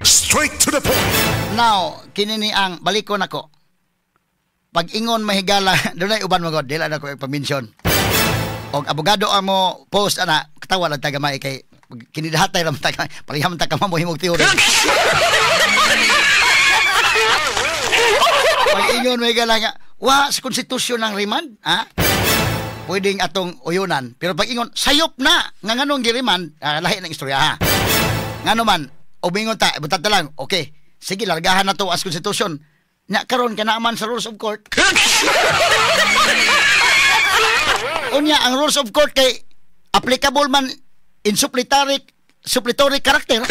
Straight to the point. Now, kini ni ang balikon ako. Pag ingon mahigala, dunay uban mo god, dili na ko ipa-mention. Og abogado ang mo post ana, katawa lang taga may kay kinidahatay ra man taga, pareha man ta ka mo himog theory. Pag ingon mahigala nga, wa sa konstitusyon ng remand, ha? Pwedeng atong uyunan. Pero pag ingon, sayop na nga nganong gi-remand, lahi ng istorya ha. Ngano man, umingon ta, butat na lang, okay, sige, largahan na to as konstitusyon. Nya karon ka na man sa rules of court. Unya ang rules of court kay applicable man in suppletory character.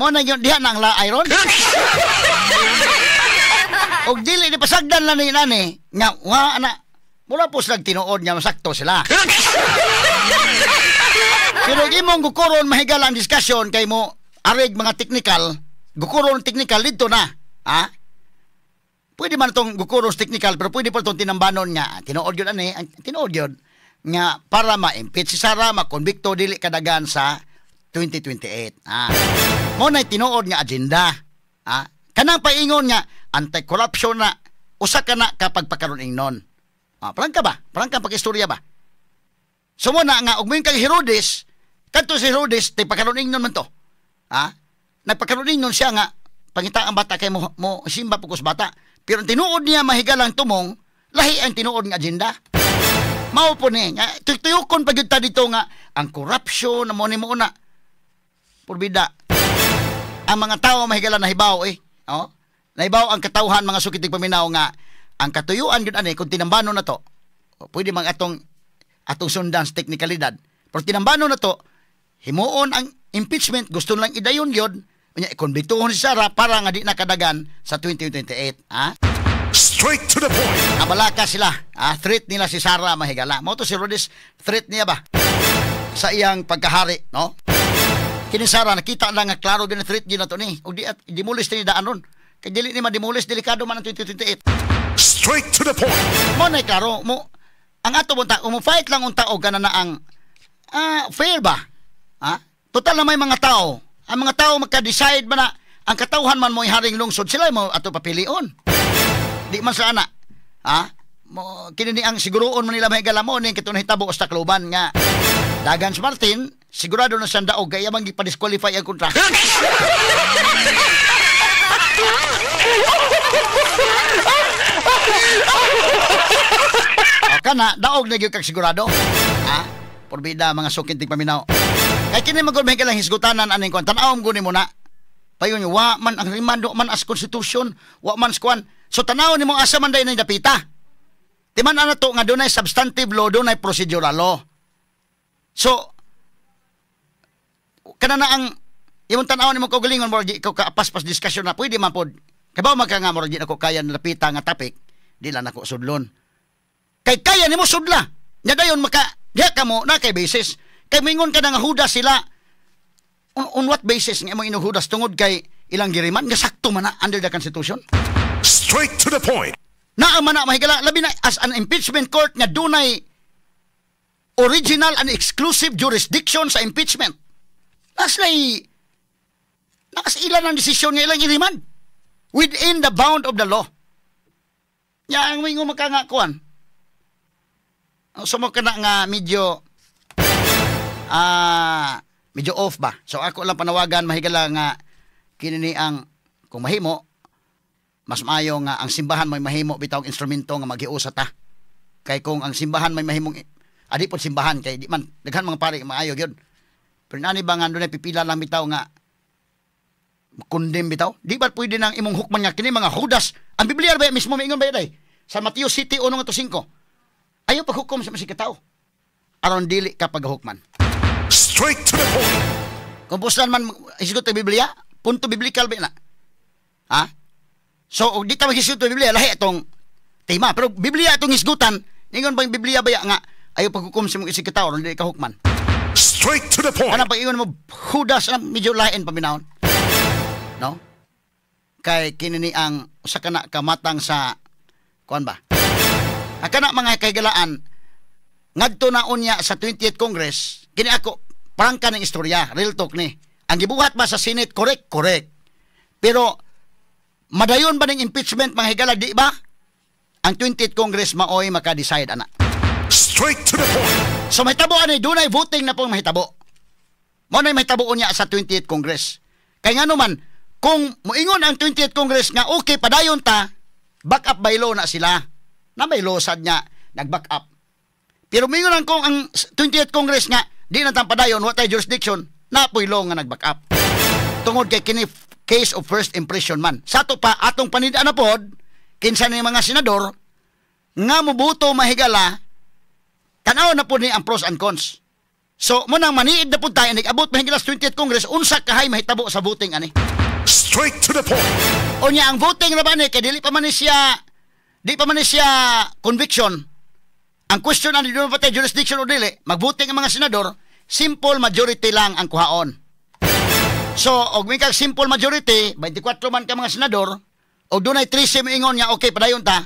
Mo na yun, diha na ang la iron. Og dili ni pasagdan lang ni nani nga wa na mura po silang tinuod nga masakto sila. Pero imong gukuron mahigala ang discussion kay mo arig mga technical, gukuron technical dito na. Ha? Pwede man itong gukuron technical pero pwede pa itong tinambanon nga tinuod yun ani, ang tinuod yun nga para ma-impeach si Sara, makonbikto dili kadagan sa 2028. Ha? Mo na tinuod nga agenda. Ha? Kanang paingon nga anti-corruption na usa ka na kapag pagkaroon ingnon. Ah, prangka ba? Prangka pag-istorya ba? So mo na nga og moingon kang Herodes, kadto si Herodes ti pagkaroon ingnon man to. Ha? Nagpakaroon ingnon siya nga pangita ang bata kay mo simba pugos bata. Pero ang tinuod niya mahigalang tumong, lahi ang tinuod nga agenda. Mao po ni nga tuyukon pa gyud ta dito nga ang corruption na mo ni mo na. Purbida. Ang mga tao mahigala nahibaw eh. Oh? Nahibaw ang katawhan mga sukitig paminaw nga ang katuyuan gyud ani kung tinambano na to. Pwede mang atong sundan sa teknikalidad. Pero tinambano na to, himuon ang impeachment, gusto lang idayon gyud, unya ikonbiktuhon si Sara para nga di nakadagan sa 2028. Ha? Straight to the point. Abalaka sila. Ha? Threat nila si Sara mahigala. Mao to si Herodes, threat niya ba? Sa iyang pagkahari, no? Kini Sara nakita lang nga klaro gyud threat gyud na to ni. Og di at demolis ni daan ron. Kay dili ni mademolis, delikado man ang 2028. Straight to the point. Mo na klaro mo ang ato bunta mo fight lang unta og kana na ang fair ba? Ha? Total na may mga tao. Ang mga tao magka-decide ba na ang katawhan man mo haring lungsod sila mo ato papilion. Di man sa ana. Ha? Mo kini ni ang siguroon man nila mahigala mo ning kitong nahitabo sa Tacloban nga Dagan si Martin sigurado na siyang daog kaya man gipa-disqualify ang kontra. O kana daog na gyud kag sigurado. Ha? Porbida mga sukintig paminaw. Kay kini man gud mahigala hisgutanan aning kwan. Tan-awon gud nimo na. Payon wa man ang remand man as constitution, wa man sa kwan. So tan-awon nimo asa man day dapita. Timan ana to nga dunay substantive law, dunay procedural law. So kana na ang imong tan-awon nimo kaugalingon mo ikaw kaapas-pas discussion na pwede man pod. Kay ba man ka nga murag di nako kaya na dapita nga topic, di lang nako sudlon. Kay kaya nimo sudla. Nya dayon maka diha ka mo na kay basis. Kay mingon ka na nga hudas sila. On what basis nga imong inuhudas tungod kay ilang giriman nga sakto man na under the constitution? Straight to the point. Naa man na mahigala labi na as an impeachment court nga dunay original and exclusive jurisdiction sa impeachment. Naslay nakas ilan ang desisyon nga ilang iriman within the bound of the law. Nya ang mingon maka nga kuan. So mo kana nga medyo medyo off ba. So ako lang panawagan mahigala nga kini ni ang kung mahimo mas maayo nga ang simbahan may mahimo bitaw ang instrumento nga maghiusa ta. Kay kung ang simbahan may mahimong adi pod simbahan kay di man daghan mga pari maayo gyud. Pero nani ba nga dunay pipila lang bitaw nga condemn bitaw? Di ba pwede nang imong hukman nga kini mga Judas? Ang Biblia ba mismo maingon ba day? Sa Mateo 7 1-5. Ayaw paghukom sa masig katao. Aron dili ka paghukman. Straight to the point. Kung puslan man hisgot ang Biblia, punto biblical ba na? Ha? So og di ta maghisgot ang Biblia, lahi atong tema. Pero Biblia atong hisgutan, ningon bang Biblia ba nga ayaw paghukom sa imong isig katao aron dili ka hukman? Straight to the point. Kana pag-ingon mo Judas na medyo lain paminahon. No? Kay kini ni ang usa ka na kamatang sa kuan ba? Ang kana mga kahigalaan Ngadto na unya sa 20th Congress, kini ako, prangka ng istorya, real talk ni. Ang gibuhat ba sa Senate, correct? Correct. Pero, madayon ba ng impeachment, mga higala, di ba? Ang 20th Congress maoy maka-decide ana. Straight to the point. So mahitabo ani, dunay voting na pong mahitabo. Mao na mahitabo unya sa 20th Congress. Kay ngano man kung moingon ang 20th Congress nga okay padayon ta, back up by law na sila. Na may law sad nga nag-back up. Pero moingon ang kung ang 20th Congress nga di na tang padayon, wa tay jurisdiction, na poy law nga nag-back up. Tungod kay kini case of first impression man. Sa ato pa atong panid-an na pod kinsa ni mga senador nga moboto, mahigala, tanaw na po ni ang pros and cons. So, mo nang maniid na po tayo, nag-abot mahigala sa 20th Congress, unsa kahay mahitabo sa voting ani. Straight to the point. Unya ang voting na ba ni, kay dili pa man ni siya, di pa man ni siya conviction. Ang question ani, doon pa tayo jurisdiction o dili, mag-voting ang mga senador, simple majority lang ang kuhaon. So, og may kag simple majority, 24 man ka mga senador, og dunay 13 moingon nga okay padayon ta,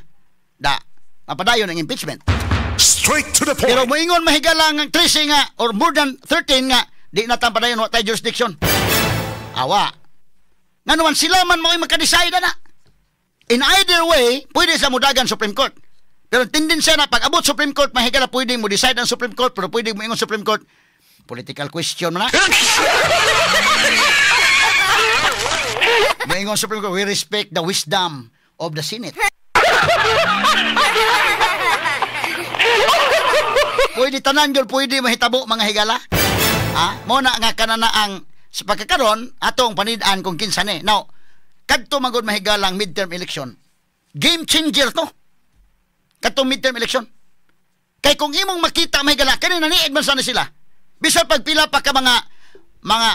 da, mapadayon ang impeachment. Straight to the point. Pero moingon, mahigala, ang 13 nga or more than 13 nga di na tan padayon, wa tay jurisdiction. Awa. Nga naman sila man mo'y makadecide na. In either way, pwede sa mudagan Supreme Court. Pero tendensiya na pag abot Supreme Court, mahigala, pwede mo decide ang Supreme Court, pero pwede mo ingon Supreme Court, political question man na. Moingon Supreme Court, "We respect the wisdom of the Senate." Pwede tanan gyud, pwede mahitabo, mga higala. Ah, mo na nga kanana ang sa pagkakaron atong panid-an kung kinsa ni. Now, kadto magod, mahigalang midterm election. Game changer to. Kadtong midterm election. Kay kung imong makita, mahigala, kani naniid man sana sila. Bisan pagpila pa ka mga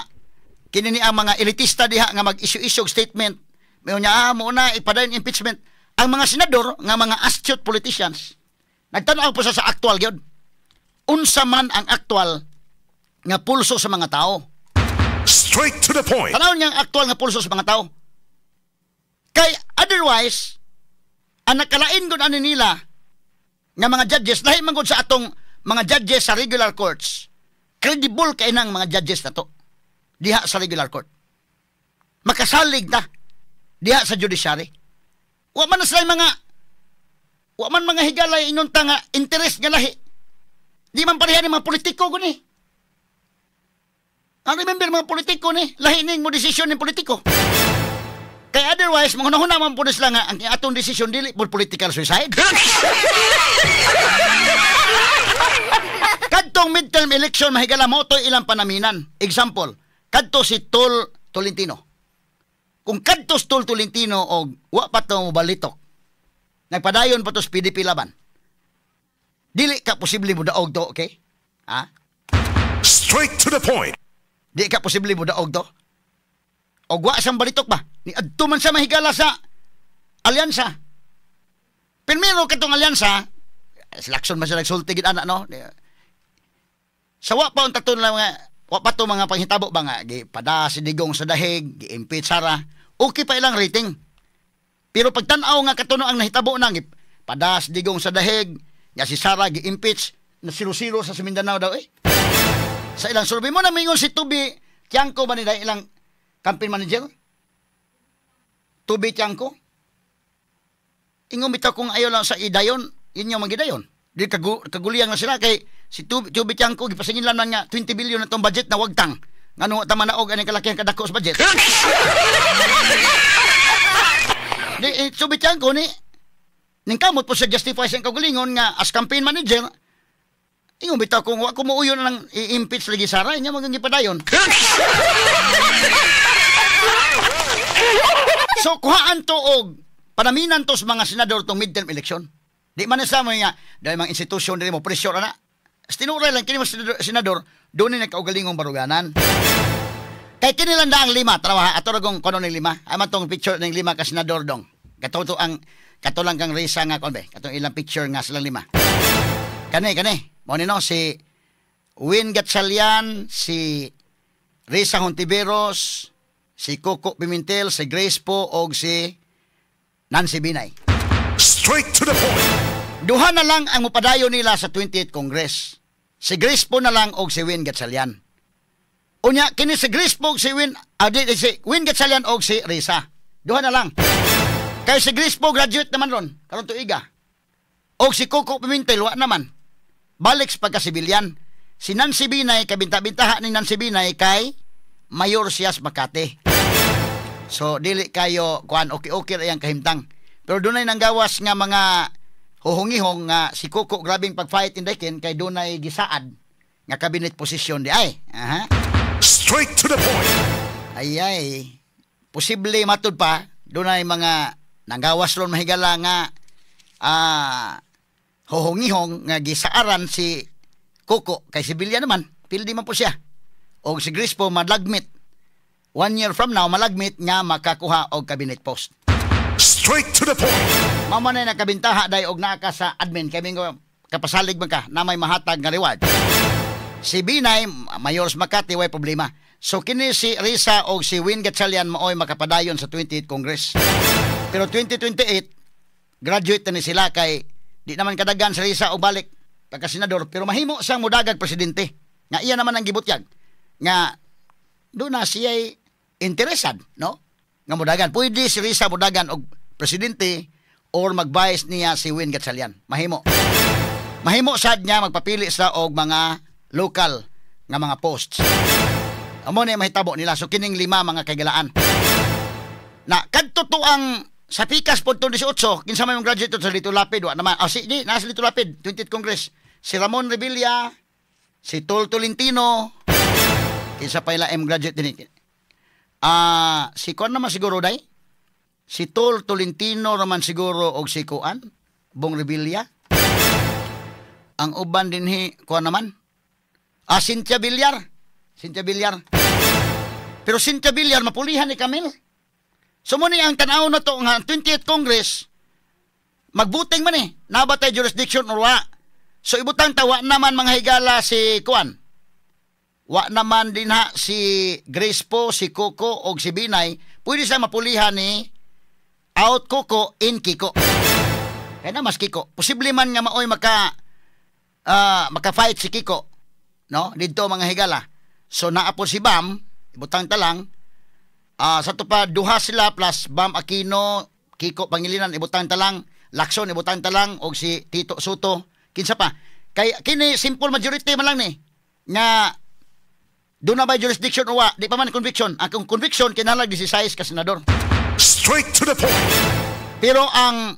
kini ni ang mga elitista diha nga mag-issue-issue og statement. Mayo niya ah, mo na ipadayon impeachment. Ang mga senador nga mga astute politicians nagtan-aw po sa actual gyud. Unsa man ang actual nga pulso sa mga tao. Straight to the point. Tanaw niya ang actual nga pulso sa mga tao. Kay otherwise, ang nakalain gud ani nila nga mga judges, lahi man gud sa atong mga judges sa regular courts. Credible kay nang mga judges na to diha sa regular court. Makasalig ta diha sa judiciary. Wa man mga higalay ingon ta nga interest nga lahi. Di man pareha ni mga politiko guni. Ang remember, mga politiko ni, lahi ning mo desisyon ni politiko. Kay otherwise, mga hunahuna man po sila nga ang atong desisyon dili po political suicide. Kadtong midterm election, mahigala, mo to ilang panaminan. Example, kadto si Tol Tolentino. Kung kadto si Tol Tolentino og wa pa to balitok, nagpadayon pa to sa PDP Laban. Dili ka posible mo daog to, okay? Ha? Straight to the point. Di ka posible mo daog to. Og wa siyang balitok ba? Ni adto man siya, mahigala, sa alyansa. Primero katong alyansa, si Lacson man siya nagsulti gid ana, no. Sa wa pa unta to lang mga wa pa to mga panghitabo ba nga gi pada si Digong sa dahig, gi-impeach Sara. Okay pa ilang rating. Pero pagtan-aw nga katuno ang nahitabo na gi pada si Digong sa dahig, nga si Sara gi-impeach na 0-0 sa Mindanao daw eh. Sa ilang survey mo na mingon si Toby Tiangco ba nila ilang campaign manager? Toby Tiangco? Ingon bitaw kung ayaw lang sa idayon, yun yung magidayon. Di kaguliyang na sila kay si Toby Tiangco gipasingin lang nga 20 billion na tong budget na wagtang. Ngano tama na og aning kalakihan kadako sa budget. Di eh, Toby Tiangco ni ningkamot po sa justify sa kaugalingon nga as campaign manager. Ingon bitaw kung wa ko muuyon lang i-impeach lagi Sara, inya maging gipadayon. So kuhaan to og panaminan to sa mga senador tong midterm election. Di man sa mo nga dahil mga institusyon dili mo pressure ana. Tinuray lang kini mga senador doon ni nagkaugalingong baruganan. Kay kini lang ang lima, tarawa ato ra kong kuno ning lima. Ay tong picture ning lima ka senador dong. Kato to ang kato lang kang Risa nga kon be. Katong ilang picture nga silang lima. Kani kani. Mo ni no si Win Gatchalian, si Risa Hontiveros, si Coco Pimentel, si Grace Poe og si Nancy Binay. Straight to the point. Duha na lang ang mupadayon nila sa 28th Congress. Si Grace Poe na lang og si Win Gatchalian. Unya kini si Grace Poe og si Win, si Win Gatchalian og si Risa. Duha na lang. Kay si Grace Poe graduate naman ron karon tuiga. Og si Coco Pimentel wa naman. Balik sa pagkasibilyan. Si Nancy Binay, kabinta-bintaha ni Nancy Binay kay mayor siya sa Makati. So dili kayo kuan, okay-okay ra iyang kahimtang. Pero dunay nanggawas nga mga huhungihong nga si Coco grabing pag-fight in Dakin kay dunay gisaad nga cabinet position di ay. Aha. Straight to the point. Ay ay. Posible matud pa dunay mga nanggawas ron, mahigala, nga huhungihong nga gisaaran si Coco kay sibilyan naman, pildi man po siya. Og si Grace Poe malagmit one year from now, malagmit nga makakuha og cabinet post. Straight to the point. Mao man na nakabintaha day og naa ka sa admin kay mingo kapasalig man ka na may mahatag nga reward. Si Binay, mayor sa Makati, way problema. So kini si Risa og si Win Gatchalian maoy makapadayon sa 28th Congress. Pero 2028 graduate na ni sila kay di naman kadagan si Risa og balik pagka senador, pero mahimo siyang mudagag presidente nga iya naman ang gibutyag nga do na siya interesad, no, nga mudagan. Pwede si Risa mudagan og presidente or mag-vice niya si Win Gatchalian. Mahimo, mahimo sad niya magpapili sa og mga local nga mga posts. Amo na mahitabo nila. So kining lima, mga kaigalaan, na kadto to ang sa pikas po 18. Kinsa may mga graduate sa Lito Lapid? Wa naman. Ah, si di nasa Lito Lapid 20th Congress, si Ramon Revilla, si Tol Tolentino. Kinsa pa ila M graduate dinhi? Si kuan naman siguro day, si Tol Tolentino naman siguro og si kuan, Bong Revilla. Ang uban dinhi, kuan naman, Cynthia Villar. Cynthia Villar, pero Cynthia Villar mapulihan ni Camille. So mo ni ang tanaw na to nga ang 20th Congress magbuting man eh. Naa ba tay jurisdiction or wa? So ibutang ta wa naman, mga higala, si kuan. Wa naman din ha si Grace Poe, si Coco og si Binay, pwede sa mapulihan ni out Coco, in Kiko. Kaya na mas Kiko. Posible man nga maoy maka-fight si Kiko. No? Didto, mga higala. So naa po si Bam, ibutang ta lang. Sa to pa duha sila plus Bam Aquino, Kiko Pangilinan, ibutang ta lang, Lacson, ibutang ta lang, og si Tito Sotto, kinsa pa. Kay kini simple majority man lang ni nga doon na by jurisdiction o wa, di pa man conviction. Ang conviction kinahanglan 16 ka senador. Straight to the point. Pero ang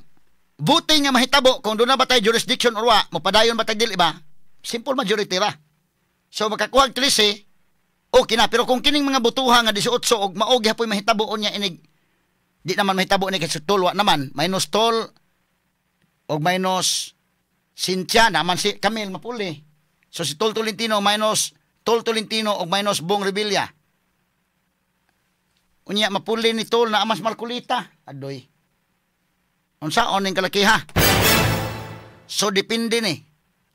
voting nga mahitabo kung doon na ba tayo jurisdiction or wa, mopadayon ba tayo dili ba? Simple majority ra. So makakuha og 13, okay na. Pero kung kining mga botoha nga 18 og mao gihapoy mahitabo niya inig di naman mahitabo ni kay sa Tol wa naman, minus Tol og minus Cynthia naman, si Camille mapuli. So si Tol Tolentino, minus Tol Tolentino og minus Bong Revilla. Unya mapuli ni Tol na amas Marcoleta. Adoy. Unsa ning kalakiha? So depende ni.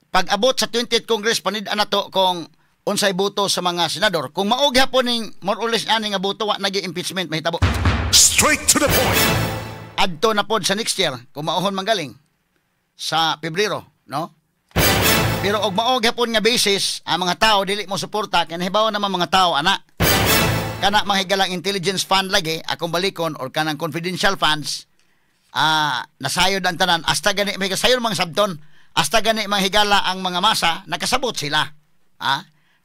Pag abot sa 20th Congress, panid na to kung unsay boto sa mga senador. Kung mao gihapon ning more or less ani nga boto, wa nagi impeachment mahitabo. Straight to the point. Adto na pod sa next year kung maohon manggaling sa Pebrero, no? Pero og mao gihapon nga basis, ang mga tao dili mo suporta kay nahibaw naman mga tao ana. Kana, mga higalang, intelligence fund lagi akong balikon or kanang confidential funds, nasayod ang tanan hasta gani may kasayon mga sabton, hasta gani mga higala, ang mga masa nakasabot sila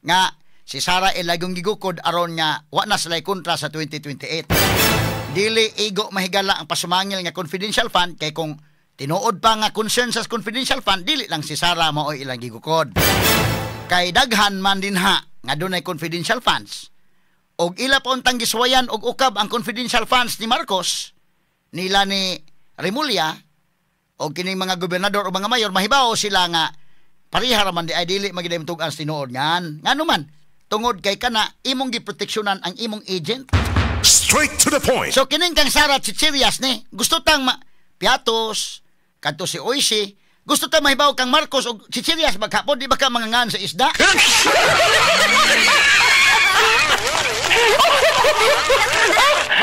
nga si Sara ilagong gigukod aron nga wa na sila kontra sa 2028. Dili igo, mahigala, ang pasumangil nga confidential fund kay kung tinuod pa nga concern sa confidential fund, dili lang si Sara maoy ilang gigukod kay daghan man din ha nga dunay confidential funds og ila pa untang giswayan og ukab ang confidential funds ni Marcos nila, ni Remulla og kining mga gobernador o mga mayor. Mahibaw sila nga pareha ra man di ay, dili magiday tug-an sa tinuod ngan ngano man, tungod kay kana imong giproteksyonan ang imong agent. Straight to the point. So kining kang Sara chichirias ni gusto tang ma piatos kadto si Oishi, gusto tang mahibaw kang Marcos og chichirias maghapon, di ba ka mangangan sa isda?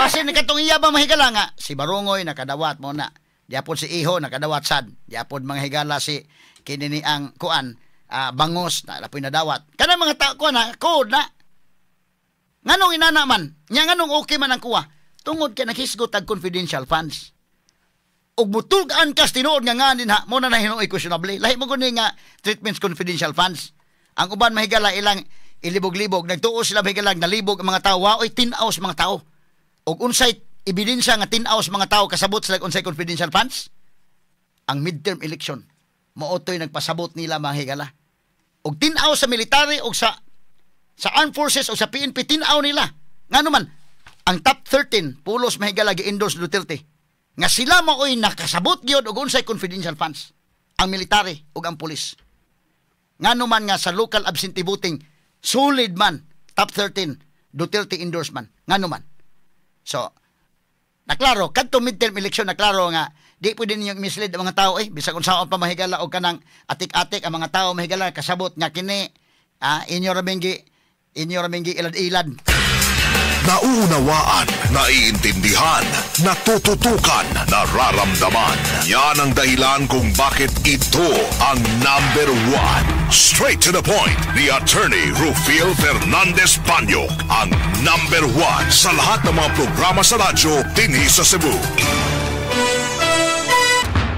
Basin ni katong iya ba, mahigala, nga si Barungoy nakadawat mo na. Diapod si Iho nakadawat sad. Diapod mga higala si kini ni ang kuan bangos na lapoy nadawat. Kanang mga tao kuan na code na. Nganong inana man? Nya nganong okay man ang kuha? Tungod kay naghisgot tag confidential funds. Ug mutug-an kas tinuod nga nganin ha, mo na nahinuoy questionable. Lahi mo guni nga treatments confidential funds. Ang uban mahigala ilang ilibog-libog, nagtuo sila mahigala nalibog ang mga tao, waoy tin-aw sa mga tao. Ug unsay ebidensya nga tin-aw sa mga tao kasabot sila unsay confidential funds? Ang midterm election. Mao to'y nagpasabot nila mga higala. Ug tin-aw sa military ug sa armed forces o sa PNP tin-aw nila. Ngano man ang top 13 pulos mahigala gi-endorse Duterte. Nga sila maoy nakasabot gyud og unsay confidential funds ang military ug ang pulis. Ngano man nga sa local absentee voting solid man top 13 Duterte endorsement. Ngano man. So, naklaro kadto midterm election, naklaro nga di pwede ninyong mislead ang mga tao eh bisag unsaon pa mahigala og kanang atik-atik ang mga tao mahigala kasabot nga kini inyo ra ming gi ilad-ilad. Nauunawaan, naiintindihan, natututukan, nararamdaman. Yan ang dahilan kung bakit ito ang number one. Straight to the point ni Attorney Rufil Fernandez Banyok. Ang number one sa lahat ng mga programa sa radyo dinhi sa Cebu.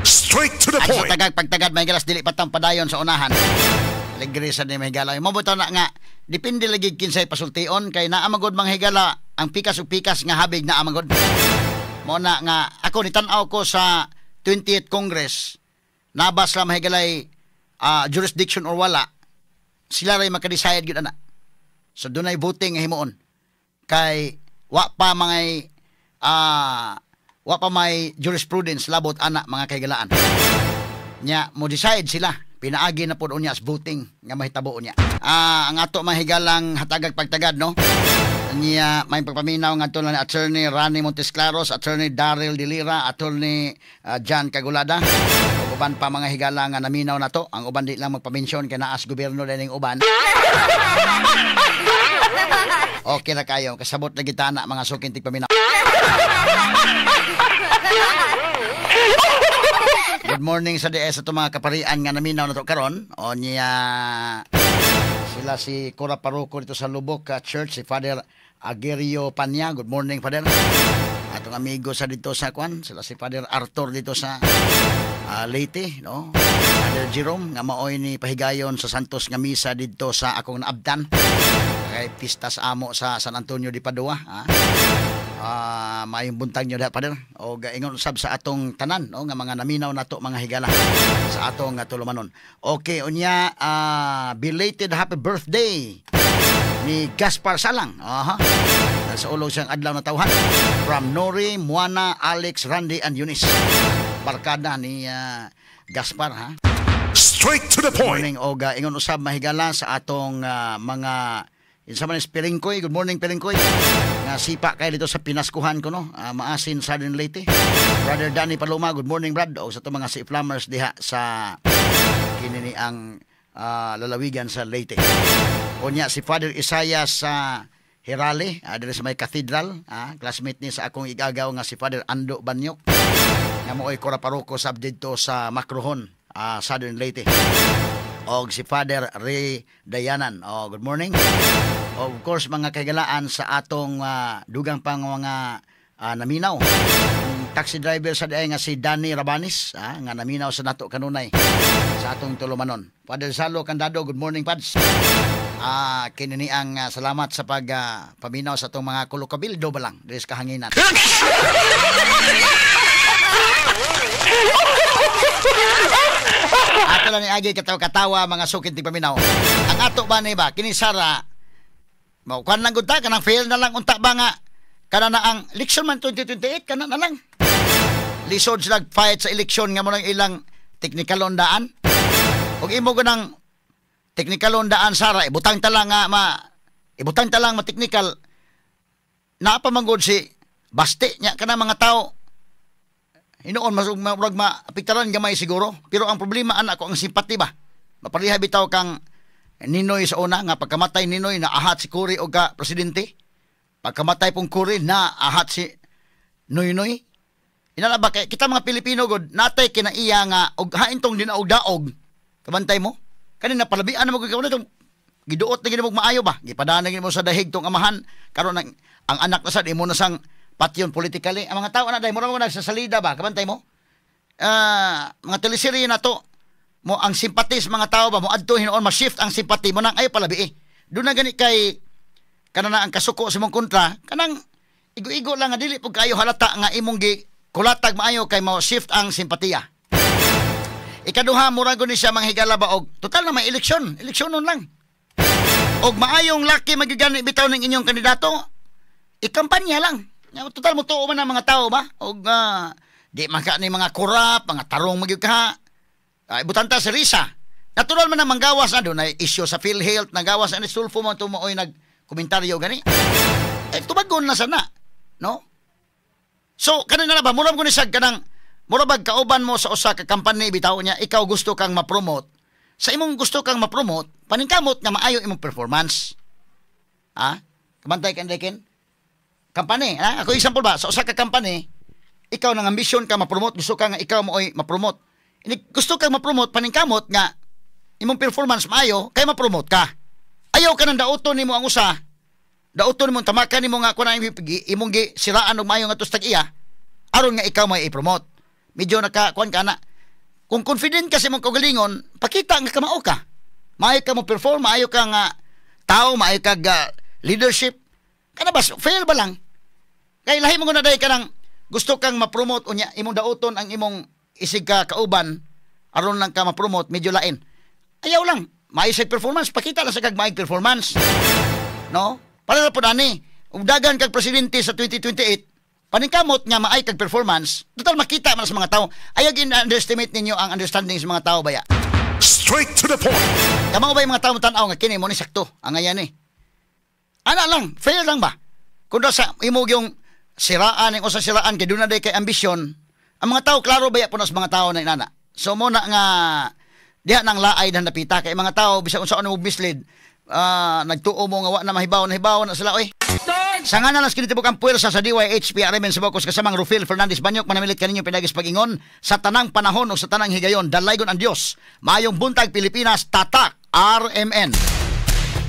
Straight to the At sa point. Tagag pagtagad may galas dili patang padayon sa unahan. Alegre sa ni mahigala. Mabuto na nga depende lagi kinsay pasultion kay naa magod mga higala ang pikas ug pikas nga habig naa magod. Mo na nga ako ni tan-aw ko sa 20th Congress nabas la mahigalay jurisdiction or wala, sila ray makadecide gyud ana. So dunay voting nga himuon kay wa pa may jurisprudence labot ana mga kahigalaan. Nya mo decide sila pinaagi na pod unya sa voting nga mahitabo unya. Ang ato mahigalang hatagag pagtagad no. Niya may pagpaminaw ngadto ni Attorney Rani Montesclaros, Attorney Daryl Delira, Attorney John Cagulada. Ug uban pa mga higala nga naminaw nato. Ang uban di lang magpamensyon kay naas gobyerno din uban. Okay na kayo, kasabot na kita na mga suking tigpaminaw. Good morning sa DS ato mga kaparian nga naminaw na to karon. O niya sila si Cora Paroko dito sa Lubok Church, si Father Aguirre Panya. Good morning, Father. Atong amigo sa dito sa kwan, sila si Father Arthur dito sa Leyte, no? Father Jerome nga maoy ni pahigayon sa Santos nga misa dito sa akong naabtan. Kay pista sa amo sa San Antonio de Padua, ha? Maayong buntag nyo diha, Father. O ingon usab sa atong tanan, no, nga mga naminaw nato mga higala sa atong tulumanon. Okay, unya belated happy birthday ni Gaspar Salang. Aha. Sa ulog siyang adlaw na tawhan. From Nori, Moana, Alex, Randy, and Eunice. Barkada ni Gaspar, ha? Straight to the point. Morning og ingon usab mahigala sa atong mga insa man is Piringkoy. Good morning, Piringkoy. Nga sipa kay dito sa pinaskuhan ko no. Maasin Southern Leyte. Brother Danny Paloma, good morning brad. O sa itong mga si Flammers diha sa kini ni ang lalawigan sa Leyte. Unya si Father Isaiah sa Hirale, diri sa may cathedral, classmate ni sa akong igagaw nga si Father Ando Banyok. Nga mooy kora paroko sab didto sa Macrohon, Southern Leyte. Og si Father Ray Dayanan. Oh, good morning. Of course, mga kaigalaan sa atong dugang pang mga naminaw. Ang taxi driver sa diay nga si Danny Rabanis, nga naminaw sa nato kanunay sa atong tulumanon. Father Salo Candado, good morning, Pads. Kini ni ang salamat sa pag paminaw sa atong mga kulukabildo ba lang diri sa kahanginan. Ato lang ni Agi katawa-katawa mga sukin ti paminaw. Ang ato ba ni ba kini Sara mo kuan lang gud ta kanang fail na lang unta ba nga kana na ang election man 2028 kana na lang. Lisod sila fight sa eleksyon nga mo nang ilang technical daan. Og imo ko nang technical daan Sara ibutang ta lang nga ma ibutang ta lang ma technical naa pa man gud si Baste nya kana mga tao. Hinoon mas murag maapektaran gamay siguro, pero ang problema anak ko ang simpati ba. Mapareha bitaw kang Ninoy sa una nga pagkamatay Ninoy na ahat si Cory og ka presidente. Pagkamatay pong Cory na ahat si Noynoy. Inala ba kay kita mga Pilipino gud natay kinaiya nga og hain tong dinaog-daog. Kabantay mo? Kani palabian na mo gud tong giduot na gid mo maayo ba? Gipadana gid mo sa dahig tong amahan karon ang anak na sad imo na sang patyon politically. Ang mga tao na dai mura mo nagsasalida ba? Kabantay mo? Mga teleserye na to mo ang simpati sa mga tao ba mo adto hinuon ma-shift ang simpati mo nang ayo palabi eh. Doon na gani kay kanana ang kasuko sa imong kontra kanang igo-igo lang nga dili pud kayo halata nga imong gi kulatag maayo kay mo shift ang simpatiya. Ikaduha, mura gud ni siya manghigala ba og total na may eleksyon, eleksyonon lang. Og maayong laki magigani bitaw ng inyong kandidato, ikampanya lang. Total mo tuo man ang mga tao ba? Og di man ka ni mga korap, mga tarong magyud ka. Ay, butanta si Risa. Natural man ang manggawas na doon ay issue sa PhilHealth, nagawas na ni Sulfo mo tumoy nagkomentaryo gani. Eh, tubagon na sana, no? So, kanin na ba, mura mo ni siya kanang, mura bag kauban mo sa usa ka company bitaw niya, ikaw gusto kang ma-promote. Sa imong gusto kang ma-promote, paningkamot nga maayo imong performance. Ha? Kamantay ka, Enrique? Company, ha? Ako example ba, sa usa ka company, ikaw nang ambisyon ka ma-promote, gusto ka nga ikaw mo oy ma-promote. Gusto kang ma-promote, paningkamot nga imong performance maayo, kay ma-promote ka. Ayaw ka nang dauton nimo ang usa. Dauton nimo tamakan nimo nga kun imong gi siraan og maayo nga tustag iya aron nga ikaw may i-promote. Medyo naka kuan ka na. Kung confident ka sa imong kaugalingon, pakita nga kamao ka. Maayo ka mo perform, maayo ka nga tao, maayo ka leadership. Kana ba fail ba lang? Kay lahi mo na day ka nang gusto kang ma-promote unya imong dauton ang imong isig ka kauban aron lang ka ma-promote, medyo lain. Ayaw lang, maayo sa performance, pakita lang sa kag maayong performance. No? Para na po ani, ug dagan kag presidente sa 2028, paningkamot nga maay kag performance, total makita man sa mga tao. Ayaw in-underestimate ninyo ang understanding sa mga tao baya. Straight to the point. Kamao ba yung mga tao tan-aw nga kini mo ni sakto ang ayan eh. Ana lang, fair lang ba? Kung sa imong yung siraan o sa siraan kay doon na day kay ambisyon, ang mga tao klaro baya po na sa mga tao na inana. So mo na nga diha nang laay na napita kay mga tao bisag unsa mo mislead, nagtuo mo nga wa na mahibaw na hibaw na sila oy. Sa nga na lang kinitibok ang puwersa sa DYHP RMN sa Bokos kasamang Rufil Fernandez Banyok manamilit kaninyo pinagis pag-ingon sa tanang panahon o sa tanang higayon dalaygon ang Dios. Maayong buntag Pilipinas, tatak RMN.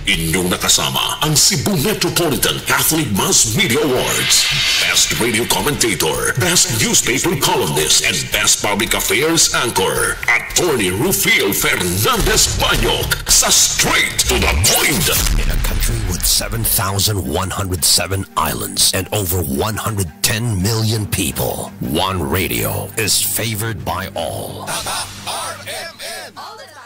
Inyong nakasama ang Cebu Metropolitan Catholic Mass Media Awards. Best Radio Commentator, Best Newspaper Columnist, and Best Public Affairs Anchor, Attorney Rufil Fernandez Banyok sa Straight to the Point. In a country with 7,107 islands and over 110 million people, one radio is favored by all. RMN. All the time.